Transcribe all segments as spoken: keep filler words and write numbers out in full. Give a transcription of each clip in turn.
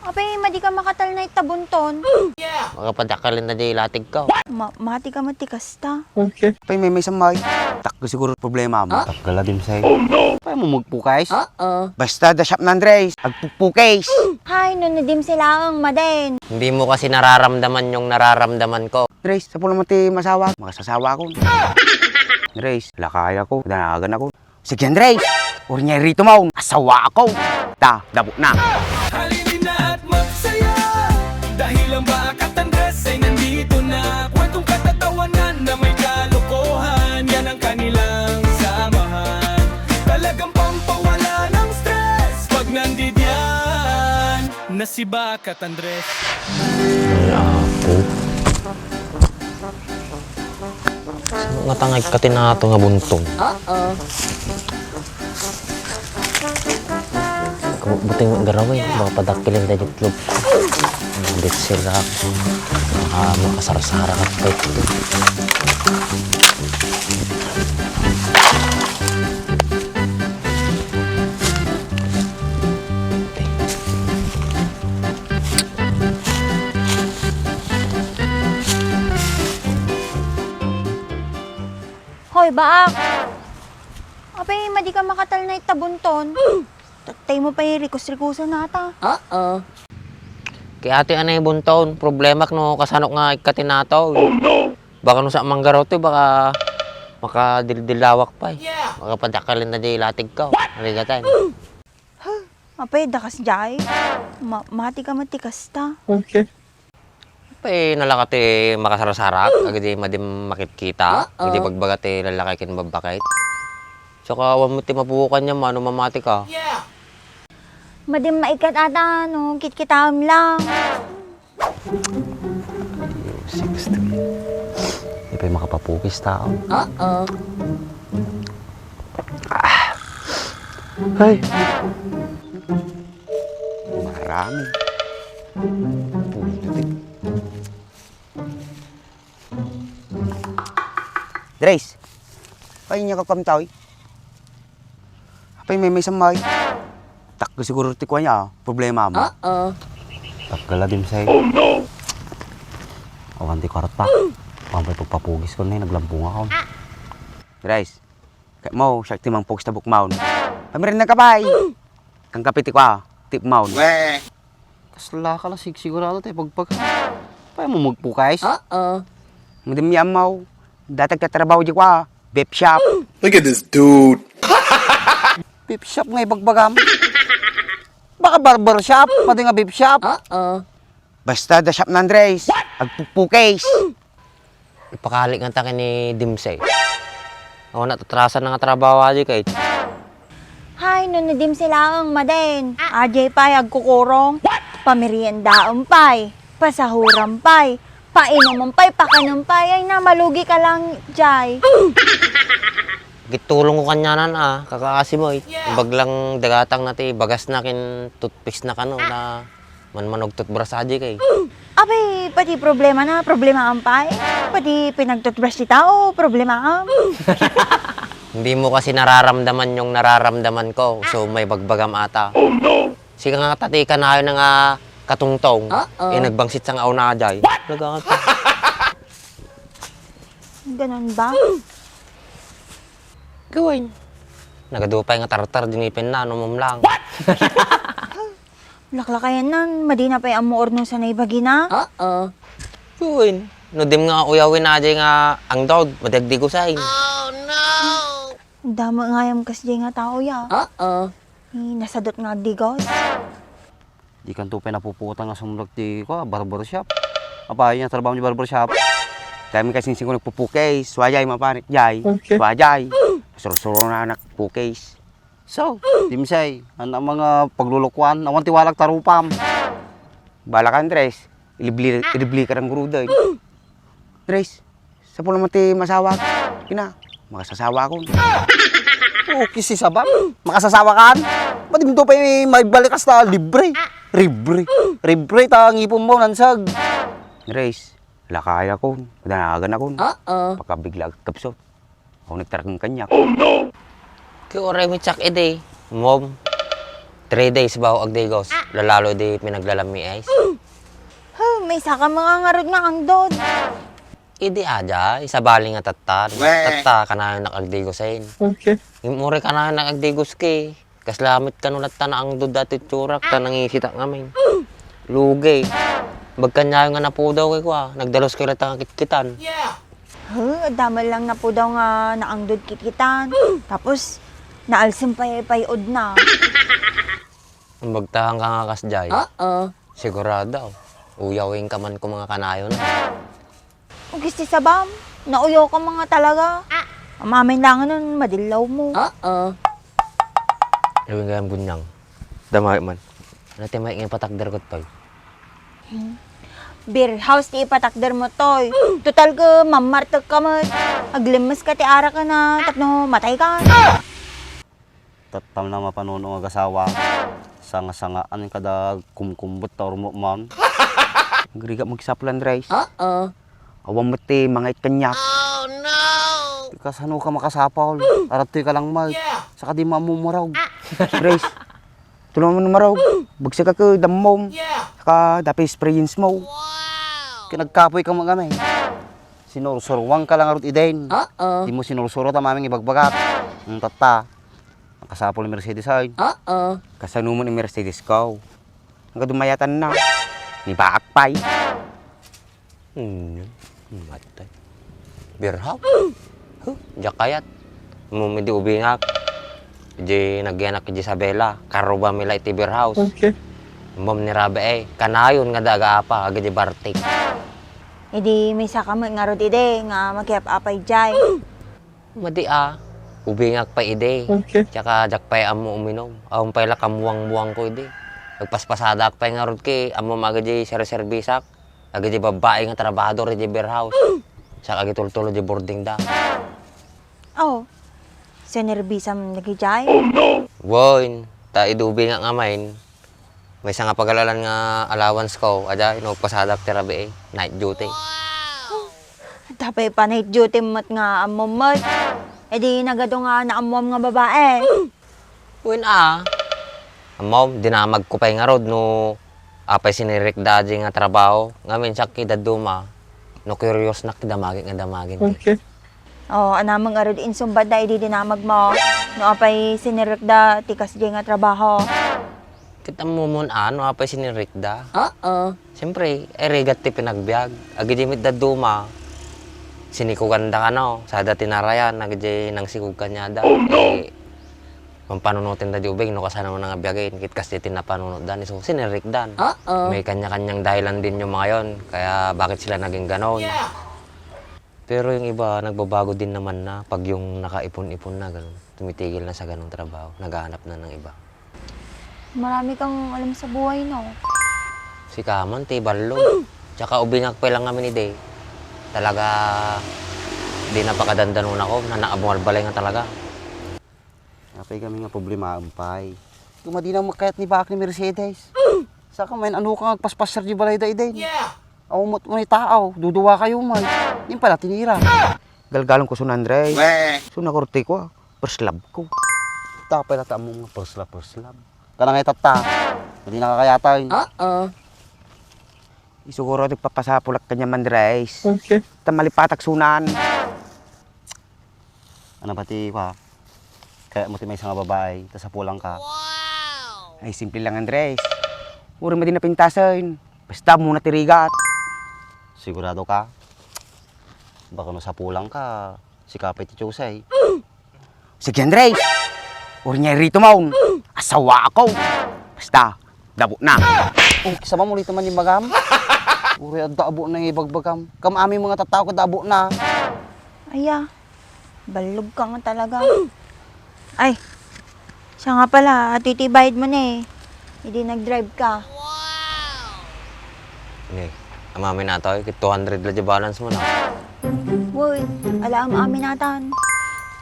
Apay, madi ka makatalna ita bunton? Makapadakkel na di latig ko. Ma-, mati ka met ti kasta. Apay, maymaysa met. Dakkel siguro ti problema mo. Dakkel a dimsay. Apay mo magpukis? Basta da shop na, Andres. Agpukpukis. Hay, no, no dimsay laeng, maden. Hindi mo kasi nararamdaman yung nararamdaman ko. Andres, sapulo mo ti masawa. Makasasawa ako. Andres, lakay ako. Danagan ako. Sige, Andres. Uri niya rito mo. Asawa ako. Ta, dabo na. Halili na at magsaya. Dahil ang Bakat Andres ay nandito na. Kwentong katatawanan na may kalokohan. Yan ang kanilang samahan. Talagang pampawala ng stress. Pag nandidiyan na si Bakat Andres. Ay, apo. Sino nga tangay ka tinato nga buntong? Oo. Kabuting garaw eh, baka padakkel yung dagit loob. Ang dit sila, baka makasarsara ka pa ito. Hoy, Baak! Apay, madi ka makatalna ita bunton? Tay mo pay rikus-rikusan nata. Oo. Kay ati anay bunton, problemak no kasanok nga ikkatinataw. Baka no sa manggaraw to, baka makadildilawak pay. Makapadakkel na di latig ko. Arigatan. Huh, apay, dakas jay. Ma-, mati ka met ti kasta. Apay, nalaka ti makasarsarak, agidi madim makitkita, agidi bagbaga ti lalaki ken babbakit. Saka awan met ti mapukan niya, mano mamati ka. Madim maikkat ata, no, kitkitaem lang. Six to eight. Di pay makapapukis tao. Oo. Ah. Ay. Marami. Puti. Dres. Pay niya kakamtaw, eh. Apay, maymaysa met. Dakkel siguro ti kuan ya, problema mo. Oo. Dakkel a dimsay. Oh, no! Awan ti kwarta. Awan pay pagpapugis ko na, naglampong ako. Dres, ket mo, siak ti mangpugis ta bukmaon. Pamirinna ka pay. Kangkapi ti kua, ti bukmaon. Weh. Kasla ka la sigsigurado ti pagpag-, pay mo magpukis? Oo. Madem ya ammaw, datag ti trabaho di kua, vape shop. Look at this dude. Vape shop nga ibagbagam. Baka barber shop, madi nga vape shop. Oo. Basta da shop na, Andres. Agpukpukis. Ipakalik nga ta ken ni Dimsay. O, natatrasan na nga trabaho, adi kay. Hay, no, ni Dimsay laeng, maden. Ajay pay agkukurong. Pameriendaem pay. Pasahuram pay. Painumen pay, pakanem pay. Ay na, malugi ka lang, jay. Gitulong ko kanyanan, a, kakaasi mo, eh. Baglang dagatang na ti bagas na ken toothpaste na kano, na manmanog toothbrush adi kay. Abay, pati problema na, problema ampay. Pati pinagtoothbrush ti tao, problema am. Hindi mo kasi nararamdaman yung nararamdaman ko. So, may bagbagam ata. Oh, no! Sige nga, tati kanayon na nga katungtong. Oo. Eh, nagbangsit sa nga una, jay. What? Nagkakata. Ganun ba? Gawin. Nagadupay nga tartar, dinipin na, numum lang. What? Laklakayan nan, madi na pay ammo orno sanay bagina? Oo. Yun. No dim nga uyawin na jay nga angdod, madagdigusay. Oh, no! Damo ngayam kas jay nga tao ya. Oo. Eh, nasadot nga agdigos. Di kanto pay napuputang nga sumrek ti, kua, barbershop. Apay nga trabaho ni barbershop? Dami kasi singko nagpupukis. Suwajay, mapanik jay. Okay. Suwajay. Sursuro na anak pukis. So, Dimsay, ang mga paglulukuan, awan ti walak tarupam. Bala ka, Andres. Ilibli, ilibli ka ng gruda, eh. Andres, sapulo mo ti masawa. Pina, makasasawa akon. O, kisi sabab. Makasasawa kan? Pati mo to pa yung maibalik hasta libre. Libre. Libre, ta ngipon mo, nansag. Andres, lakay akon. Padanagan akon. Oo. Pagkabigla agkapsot. Ako nagtarakeng kaniak. Oh, no! Kay uray mi tsak idi, mom. Three days bago agdigos, lalalo di pinaglalammi, ice. Huh, maysa ka nga ngarud nga angdod. Idi adda, isabali nga tatta. Tatta, kanayon nak agdigosen. Okay. Imuri kanayon nak agdigos ki. Kasla met kano latta naangdod dati itsurak, ta nangisitak ngamin. Lugi. Bagkanayon nga napudaw kay kua, nagdalos kay latta nga kitkitan. Huh, adda man lang napudaw nga naangdod kitkitan. Tapos, naalsem pay pay-od na. Ang bagtahan ka nga kasjay. Oo. Sigurado. Uyawin ka man kung mga kanayon. Ugis ti sabam, nauyaw ka mga talaga. Amamin lang nun, madillaw mo. Oo. Gawin kayang bunyang. Damay man. Ano ti may nga patakder ko, Toy? Beer house ti ipatakder mo, Toy. Total ka, mamartek ka met. Aglimmes ka ti arak na, tapno matay ka. Tattam na mapanuno nga agasawa. Sanga-sangaan kada kumkumbet ta urmo man. Agrigat mo agsapul, Andres. Oo. Awan met ti mangait kaniak. Oh, no! Kasano ka makasapul? Arattoy ka lang met. Saka di mamumurog. Andres, tulungan mo numarog. Bagsak ka ket ammom. Saka dapat experience mo. Wow! Kinagkapoy ka mo kami. Sinursuruan ka lang arut idin. Oo. Di mo sinursuro ta maming ibagbagak. Ang tatta. Nakasapul ni Mercedes ay. Oo. Kasano man ni Mercedes ko? Ang kadumayatan na. Ni baak pay. Hmm, matay. Birhaw? Huh, diak kayat. Mumidi ubingak. Di nagyanak di Isabela. Karuba mi la iti beer house. Okay. Mom ni Rabi ay. Kanayon nga daga apa. Agidi bartik. Idi maysa ka met ngarud idi nga makiap-apay jay. Madi a, ubingak pay idi. Okay. Tsaka diak pay ammo uminom. Awan pay la kamuang-muang ko idi. Agpaspasadak pay ngarud ki, ammo agidi serserbisak. Agidi babbai nga trabahador idi beer house. Saka agitultulo di boarding da. Oh, sinerbisam dagijay? Wen, ta idi ubingak ngamin, maysa nga pagalalan nga allowance ko, adda, no, agpasadak ti rabii, night duty. Tapay pa night duty met nga ammom met. Idi nagadu nga naammoam nga babae. Wen a. Ammom, dinamagko pay ngarud no apay sinirikda di nga trabaho. Ngamin, siak ki dadduma, no curious nak ti damagik nga damagin. Okay. Oh, anameng ngarud insungbatda idi dinamagmo no apay sinirikda ti kasdiay nga trabaho. Ket ammomon a no apay sinirikda? Oo. Siyempre, ay rigat ti pinagbiag. Agidi met dadduma, sinikuganda kano, sada tinarayan, agidi nangsikug kaniada. Oh, no! Eh, manpanunoten da di ubing, no kasano nga biagin, ket kasdi ti napanunotdan, isu sinirikdan. Oo. May kanya-kanyang dahilan din yung mga yon, kaya bakit sila naging ganon. Yeah. Pero yung iba, nagbabago din naman na pag yung nakaipon-ipon na, ganun. Tumitigil na sa ganung trabaho, naghahanap na ng iba. Marami kang alam sa buhay, no? Sika man, ti ballog. Tsaka ubingak pay lang ngamin idi. Talaga, di na pakadandanon ako, na nakabumalbalay nga talaga. Apay kami nga problemaen pay. Kumadi na makayat ni baak ni Mercedes. Saka man, ano ka nga agpaspasar di balay da, Eden? Yeah! Awan met unay tao, duduwa kayo man. Nin pala, tinira. Galgalon ko sun, Andres. Weh! Sun, nakurti ko, ah. First love ko. Tapay la ta ammom nga first love, first love. Kana nga itatta. Hindi nakakayatan. Oo. Isuguro, nagpapasapulak kanya, Andres. Okay. Ta malipatak sunan. Ano pati, kwa? Kaya mo ti maysa nga babae, ta sapulangka. Wow! Ay, simple lang, Andres. Uray madi napintasen. Basta muna ti rigat. Sigurado ka? Baka no sapulangka, sika pay ti Chusay. Sige, Andres. Uray niya irito maun. Asawa ako. Basta, dabo na. Oh, kasama mo dito man yung bagam? Uray, adda abo na yung ibagbagam. Kamami mga tattao ka, dabo na. Aya. Ballog ka nga talaga. Ay, siya nga pala, atoy ti bayad mo ne. Idi nag-drive ka. Ne, amami natoy, ket two hundred la di balance mo na. Woy, ala am aminatan.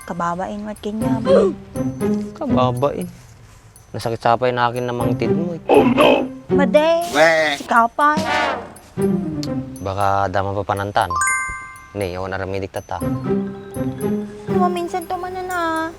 Kababain met kenya. Kababain. Nasakit sapay na akin na mangtid mo, eh. Oh, no! Madi, weh! Sika pay. Baka adda mapapanantan. Ne, awan aramidik tatta. Maminsan to man na.